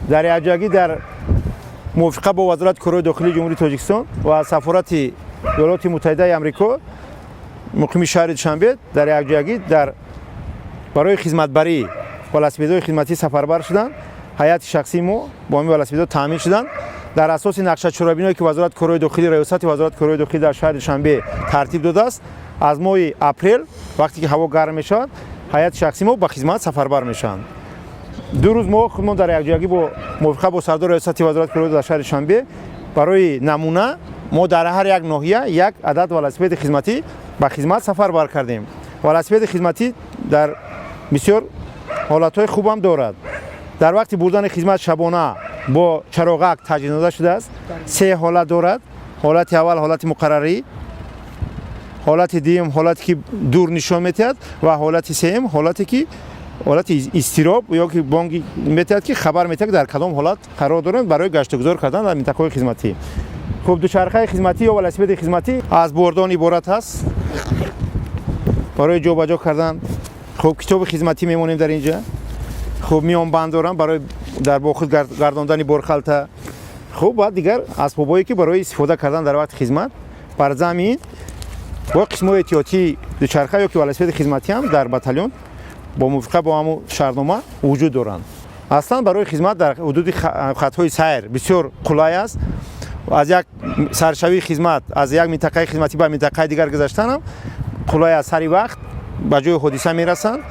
Дар якҷоягӣ, дар мувофиқа бо Вазорати корҳои дохилии Ҷумҳурии Тоҷикистон ва сафорати Иёлоти Муттаҳидаи Амрико муқими шаҳри Душанбе, дар якҷоягӣ дар барои хизматбарӣ велосипедҳои хизматӣ сафарбар шуданд. Ҳайати шахсии мо бо ҳамин велосипедҳо таъмин шуданд. Дар асоси нақша чорабиное, ки Вазорати корҳои дохилӣ, Раёсати Вазорати корҳои дохилӣ дар шаҳри Душанбе тартиб додааст, аз моҳи апрел, вақте ки ҳаво гарм мешавад, ҳайати шахсии мо ба хизмат сафарбар мешаванд. 2 рӯз мо худмон дар якҷоягӣ бо мувофиқа бо сардори Раёсати Вазорати корҳои дар шаҳри Душанбе барои намуна мо дар ҳар як ноҳия як адад велосипеди хизматӣ ба хизмат сафарбар кардем. Велосипеди хизматӣ дар бисёр ҳолатҳои хубам дорад. Дар вақти бурдани хизмат шабона бо чароғак таҷҳизода шудааст. Се ҳолат дорад: ҳолати аввал, ҳолати муқаррарӣ, ҳолати дуюм, ҳолате ки дур нишон метиҳад, ва ҳолати сеюм, ҳолате ки ҳолати изтироб ё ки бонги метиҳад, ки хабар метиҳад, ки дар кадом ҳолат қарор дорем барои гаштугузор кардан дар минтақаҳои хизматӣ. Хуб, дучархаи хизматӣ ё велосипеди хизматӣ аз бордон иборат аст барои ҷобаҷо кардан. Хуб, китоби хизматӣ мемонем дар инҷа. Хуб, миёнбанд дорам барои дар бо худ гардондани борхалта. Хуб, баъд дигар асбобҳое, ки барои истифода кардан дар вақти хизмат. Бар замин бо қисмҳои эҳтиётии дучарха ё ки велосипеди хизматӣ ҳам дар батальон бо мувофиқа бо ҳамун шартнома вуҷуд доранд. Аслан барои хизмат дар ҳудуди хатҳои сайр бисёр қулай аст. Аз як саршавии хизмат, аз як минтақаи хизматӣ ба минтақаи дигар гузаштанам қулай аст. Сари вақт ба ҷои ҳодиса мерасанд.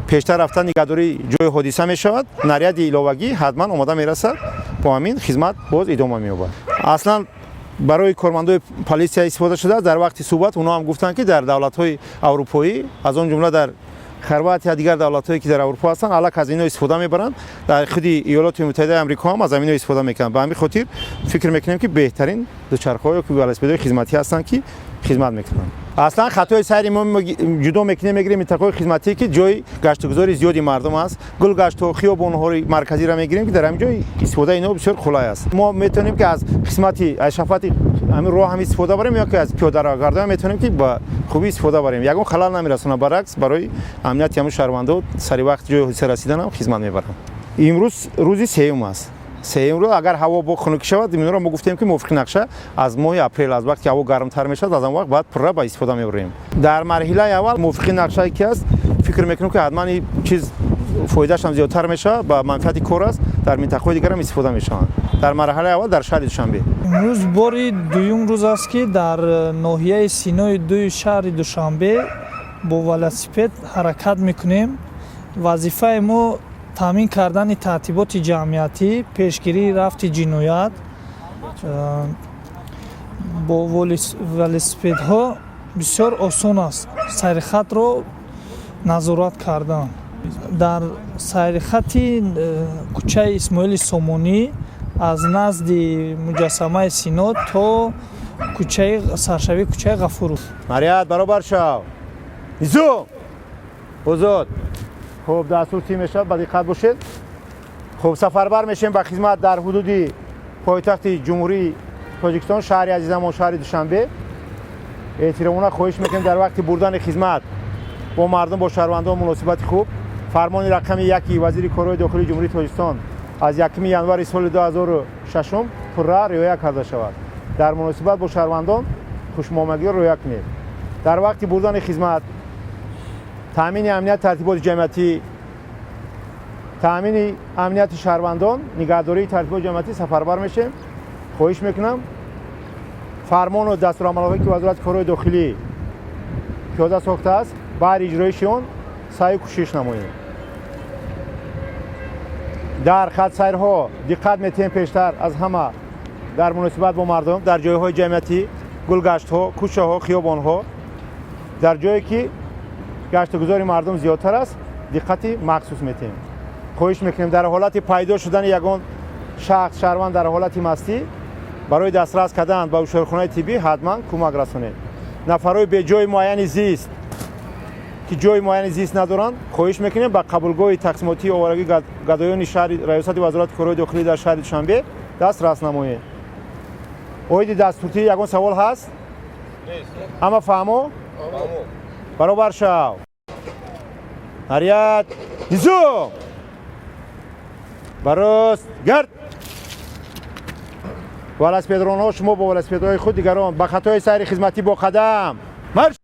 Пештар рафтан нигаҳдории ҷои ҳодиса мешавад, наряди иловагӣ ҳатман омода мерасад, бо ҳамин хизмат боз идома меёбад. Аслан барои кормандои полисия истифода шудааст. Дар вақти суҳбат онҳо ҳам гуфтанд, ки дар давлатҳои аврупоӣ, аз он ҷумла дар Хорватия, дигар давлатҳое, ки дар Аврупо ҳастанд, аллак аз ино истифода мебаранд. Дар худи Иёлоти Муттаҳидаи Амрико ҳам аз ҳамино истифода мекунанд. Ба ҳамин хотир фикр мекунем, ки беҳтарин дучархаҳо ё ки велосипедҳои хизматӣ ҳастанд, ки хизмат мекунанд. Аслан хатҳои сайри мо ҷудо мекунем, мегирем минтақаҳои хизматӣ, ки ҷои гаштугузори зиёди мардум аст, гулгаштҳо, хиёбонҳои марказиро мегирем, ки дар ҳамин ҷой истифодаи ино бисёр қулай аст. Мо метавонем, ки аз қисмати аз шафати ҳамин роҳ ҳам истифода барем ё ки аз пиёдарагардон метавонем, ки ба хубӣ истифода барем. Ягон халал намерасонад, баръакс, барои амнияти ҳамун шаҳрвандо, сари вақт ҷои ҳодиса расиданам хизмат мебарам. Имрӯз рӯзи сеюм аст. Сеюм рӯз, агар ҳаво бо хунукӣ шавад, инро мо гуфтем, ки мувофиқи нақша аз моҳи апрел, аз вақте ҳаво гармтар мешавад, аз он вақт баъд пурра ба истифода мебарем. Дар марҳилаи аввал мувофиқи нақшае ки аст, фикр мекунем, ки ҳатман ин чиз фоидааш ҳам зиёдтар мешавад, ба манфиати кор аст, дар минтақаҳои дигарам истифода мешаванд. Дар марҳилаи аввал дар шаҳри Душанбе. Имрӯз бори дуюм рӯз аст, ки дар ноҳияи Синои дуи шаҳри Душанбе бо велосипед ҳаракат мекунем. Вазифаи мо таъмин кардани тартиботи ҷамъиятӣ, пешгирии рафти ҷиноят. Бо велосипедҳо бисёр осон аст сайрихатро назорат кардан. Дар сайрихати кӯчаи Исмоили Сомонӣ, аз назди муҷассамаи Сино то кӯчаи саршавии кӯчаи Ғафуров. Наряд, баробар шав! Низом! Озод! Хуб, дастур чӣ мешавад, ба диққат бошед. Хуб, сафарбар мешем ба хизмат дар ҳудуди пойтахти Ҷумҳурии Тоҷикистон, шаҳри азизамон, шаҳри Душанбе. Эҳтиромона хоҳиш мекунем, дар вақти бурдани хизмат бо мардум, бо шаҳрвандон муносибати хуб. Фармони рақами 1 вазири корҳои дохилии Ҷумҳурии Тоҷикистон аз 1 январи соли 2006 пурра риоя карда шавад. Дар муносибат бо шаҳрвандон хушмуомилагиро риоя кунед. Дар вақти бурдани хизмат таъмини амният, тартиботи ҷамъиятӣ, таъмини амнияти шаҳрвандон, нигаҳдории тартиботи ҷамъиятӣ сафарбар мешем. Хоҳиш мекунам, фармону дастурамалҳое, ки Вазорати корҳои дохилӣ пиёда сохтааст, баҳри иҷроиши он саъю кӯшиш намоем. Дар хатсайрҳо диққат метиҳем. Пештар аз ҳама дар муносибат бо мардум дар ҷойҳои ҷамъиятӣ, гулгаштҳо, кӯчаҳо, хиёбонҳо, дар ҷое ки гаштугузори мардум зиёдтар аст, диққати махсус метиҳем. Хоҳиш мекунем, дар ҳолати пайдо шудани ягон шахс, шаҳрванд дар ҳолати мастӣ, барои дастрас кардан ба ҳушёрхонаи тиббӣ ҳатман кӯмак расонед. Нафарҳои беҷои муайяни зист, ки ҷои муайяни зист надоранд, хоҳиш мекунем, ба қабулгоҳи тақсимотии оварагии гадоёни шаҳри Раёсати Вазорати корҳои дохилӣ дар шаҳри Душанбе дастрас намоед. Оиди дастуртӣ ягон савол ҳаст? Ҳама фаҳмо? Баробар шав! Наряд, низом! Ба рост гард. Велосипедронҳо, шумо бо велосипедҳои худ, дигарон ба хатҳои сайри хизматӣ бо қадам марш.